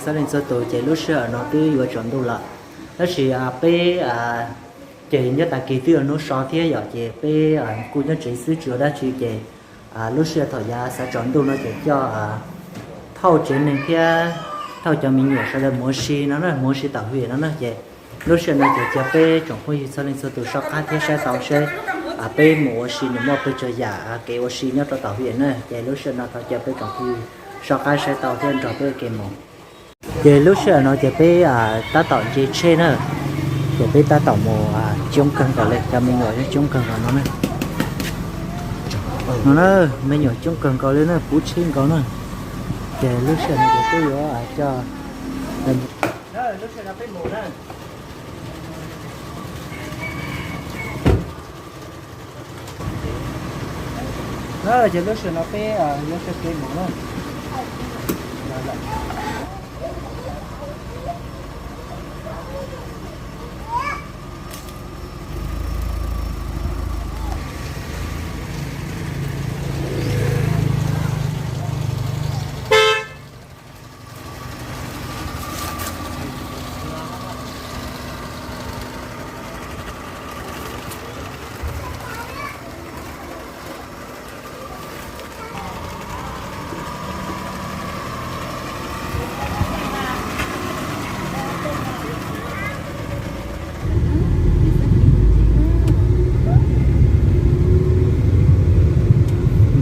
Txhua leej txhua tus, ces lub sij hawm no twb yuav tsaus ntuj lawm, tab sis peb ces nyob tag kis twb yuav hnub so thiab yom, ces peb kuj nyob tsev xwb tsis ua dab tsi ces lub sij hawm thaum yav xav tsaus ntuj no ces coj thauj tsev neeg thiab thauj cov me nyuam sawv daws mus ua si no na, mus ua si tom hwm no na, ces lub sij hawm no ces cia peb tsoom phooj ywg txhua leej txhua tus soj qab thiab saib tau seb peb mus ua si nws muaj pes tsawg yam kev ua si nyob rau tom hwm na, ces lub sij hawm no thov cia peb tsoom phooj ywg soj qab saib tau thiab nrog peb ua ke mus. Ces lub sij hawm no ces peb tab tom nce tsheb na, ces peb tab tom mus coob kawg nkaus li, cov me nyuam yeej coob kawg nkaus no na. No na, me nyuam coob kawg nkaus li na, puv tsheb nkaus na. Ces lub sij hawm no ces peb yuav coj, lub sij hawm no peb mus na. Ces lub sij hawm no peb yuav sawv kev mus na.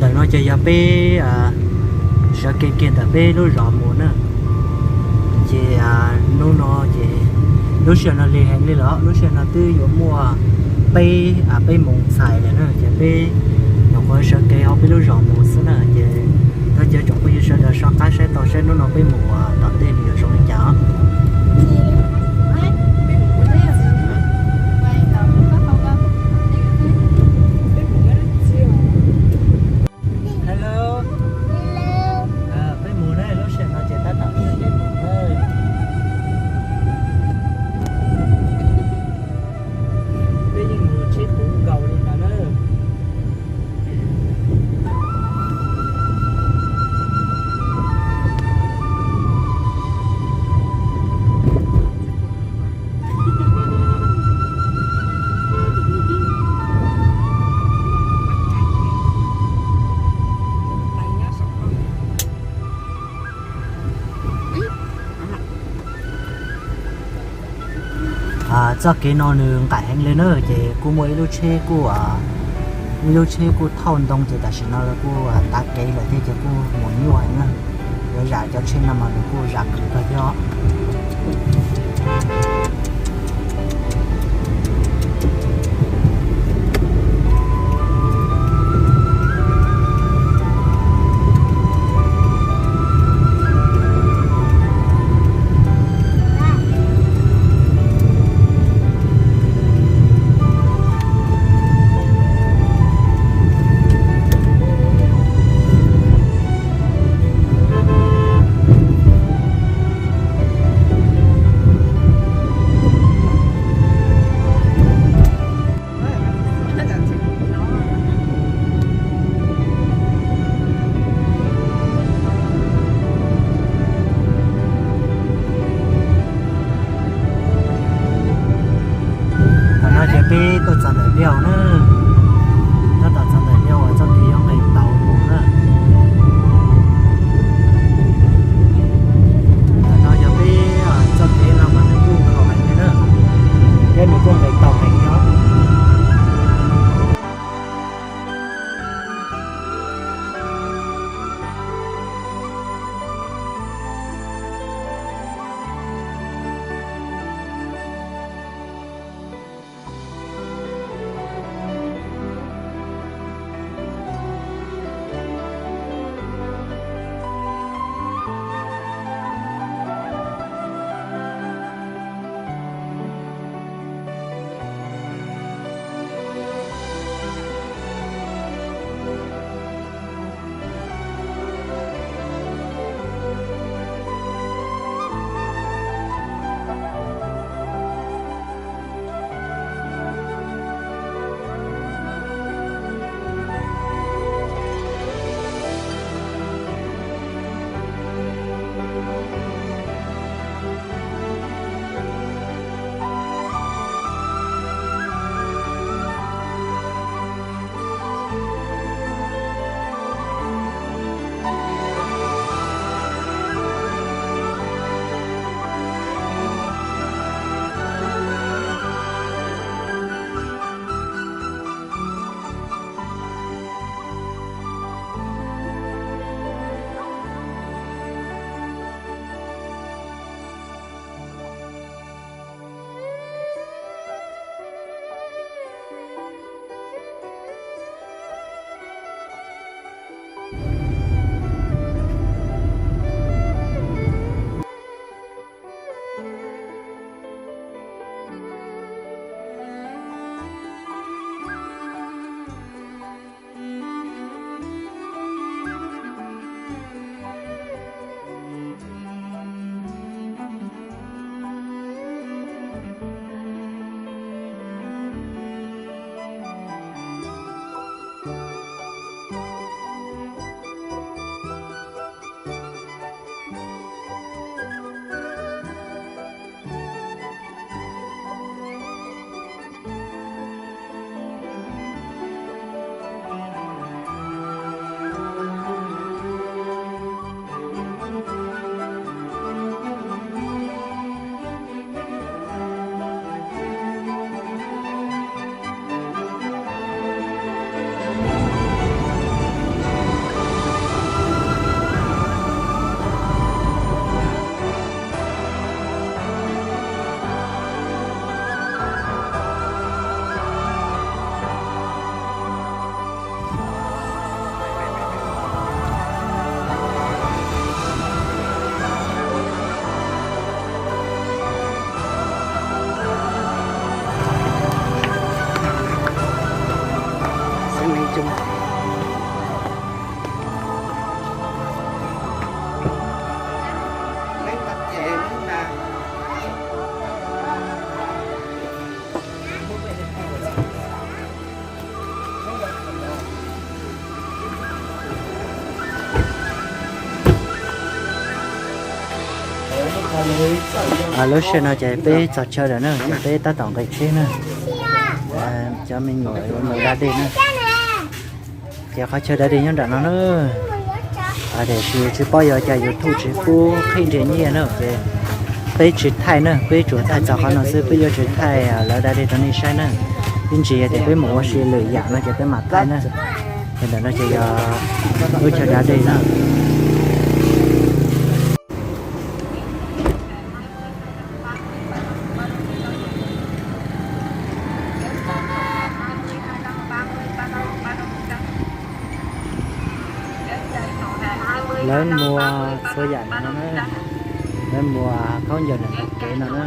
Ntawm no ces yog peb sawv kev kiag ntawm peb lub zos mus na. Ces hnub no ces lub sij hawm no lig heev li los, lub sij hawm no twb yuav muaj peb, peb moos txhais lawm na, ces peb nyuam qhuav sawv kev hauv peb lub zos mus xwb na, ces thov caw tsoom phooj ywg sawv daws soj qab saib tau seb hnub no peb mus tom ntej nws yuav zoo li cas os. Hello. Peb mus na, lub sij hawm no ces tab tom peb mus na. Peb yeej mus tsheb puv nkaus li ntawd na. Txoj kev no nws nqaim heev li na, ces kuj muaj ib lub tsheb kuj, ib lub tsheb kuj thauj ntoo ces tam sim no kuj tav kev lawm thiab ces kuj mus nyuaj heev na. Yuav zam cov tsheb no mas nws kuj zam khwv kawg thiab os. Thaum no ces peb tuaj txog ntawm Liaj na, tab tom txog ntawm Liaj uas txoj kev yuav nqis tau mus na. Thaum no yog peb txoj kev no mas nws kuj nkhaus heev li na, thiab nws kuj nqis tau heev li os. Lub sij hawm no ces peb txog chaw lawm na, ces peb tab tom nqis tsheb na. Cov me nyuam yuav mus da dej na. Ces qhov chaw da dej nyob nram no na. Tiam sis tsis paub yog cas YouTube tsis pub qhib nrhiav nyiaj na, ces peb tsis thaij na, peb tsuas thaij txog qhov no xwb, peb yuav tsis thaij lawv da dej rau nej saib na. Ib ntsis yog tias peb mus ua si lwm yam no ces peb mam thaij na. Ces ntawm no ces yog lub chaw da dej na. Lawv muag txhua yam no na, lawv muag khaub ncaws ntawm kev no na.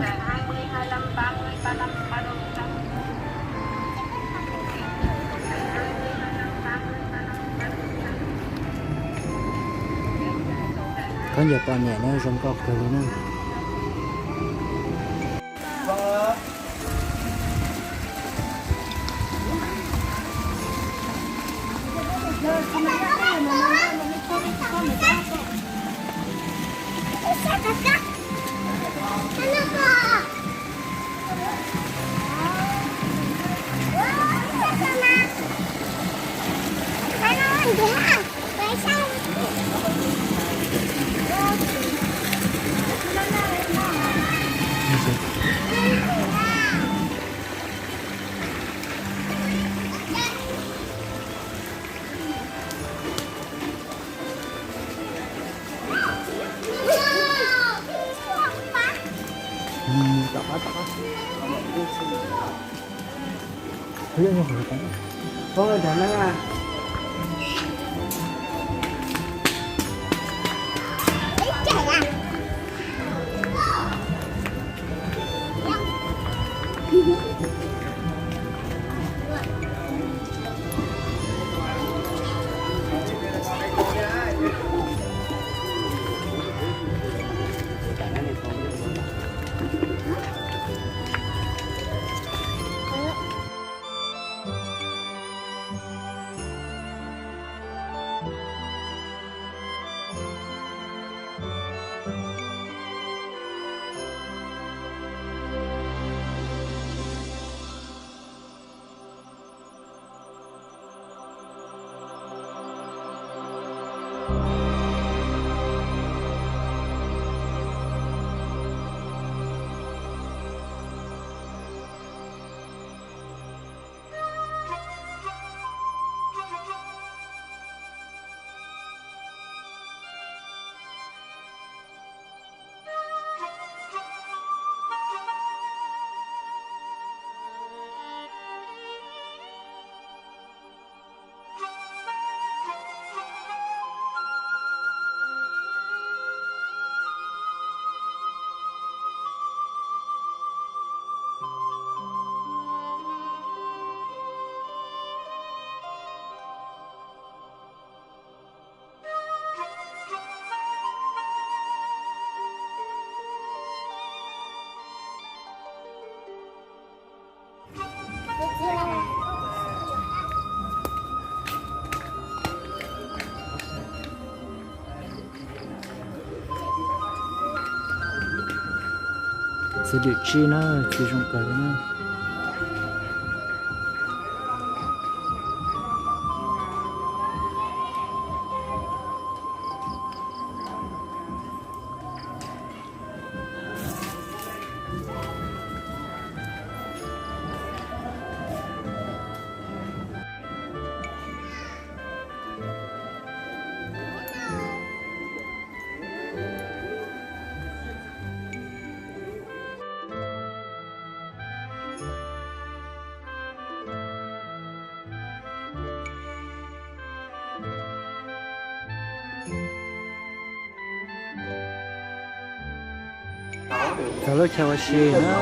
Khaub ncaws poj niam na zoo nkauj kawg li na. Txiv lwm tsib na, txiv zoo kawg li na. Txog lub chaw ua si na.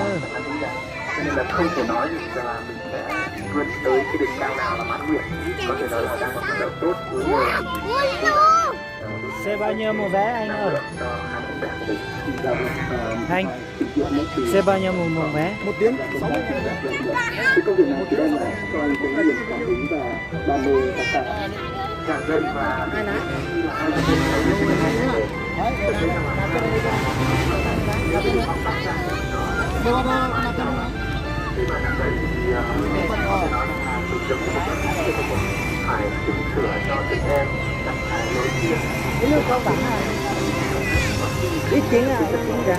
Xe bao nhiêu một vé anh ơi? Anh, sẽ bao nhiêu một mùng vé? Một tiếng sáu mươi triệu. Cái công việc này thì em là cho anh cái niềm cảm hứng và đam mê và cả. Cái nước rau tặng này. Ít tiếng à, ít tiếng kìa.